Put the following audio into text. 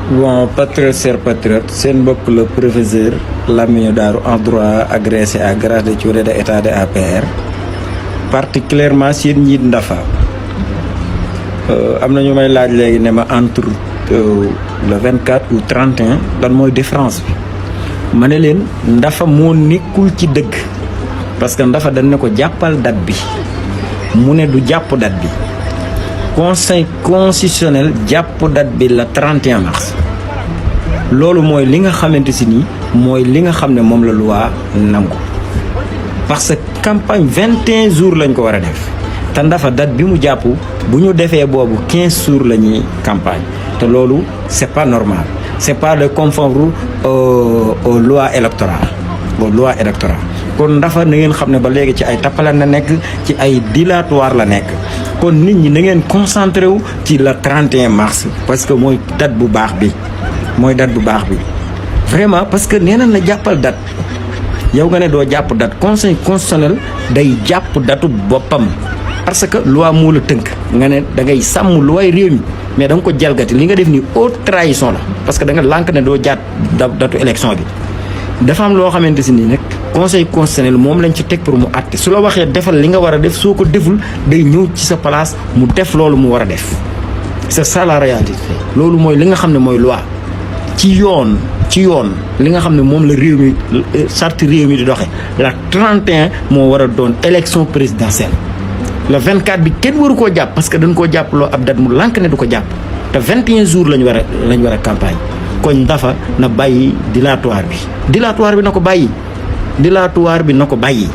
Bon, patriote, cher patriote, seen mbokk le professeur Lamine Darou en droit agrégé à grâce de Thioré de état de APR particulièrement seen njiit Ndafa am na ñu may laaj léegi ne ma entre le 24 ou 31 lan mooy différence bi ma ne leen Ndafa moo nekkul ci dëgg parce que Ndafa dañ ne ko jàppal date bi mu ne du jàpp date bi conseil constitutionnel jàpp date bi la 31 mars loolu mooy li nga xamante si nii mooy li nga xam ne moom la loi nangu parce que campagne 21 jours lañ ko war a def te Ndafa date bi mu jàpp bu ñu defee boobu 15 jours la ñuy campagne te loolu c'est pas normal c'est pas de conforme aux lois électorales kon Ndafa na ngeen xam ne ba léegi ci ay tappale na nekk ci ay dilatoire la nekk kon nit ñi na ngeen concentré wu ci le 31 mars parce que mooy date bu baax bi vraiment parce que nee nañ la jàppal date yow nga ne doo jàpp date conseil constitutionnel day jàpp datu boppam parce que loi moo la tënk nga ne da ngay sàmm loi réew mi mais da nga ko jalgati li nga def ni haute trahison la parce que da nga lànk ne doo jaat datu élection bi dafa am loo xamante si nii nag conseil constitutionnel moom lañ ci teg pour mu àtte su la waxee defal li nga war a def soo ko deful day ñëw ci sa place mu def loolu mu war a def c'est ça la réalité loolu mooy li nga xam ne mooy loi ci yoon li nga xam ne moom la réew mi charte réew mi di doxe la 31 moo war a doon élection présidentielle le 24 bi kenn waru koo jàpp parce que dañ koo jàpp loo ab date mu lànk ne du ko jàpp te 21 jours lañ war a campagne kon Ndafa na bàyyi dilatoire bi na ko bàyyi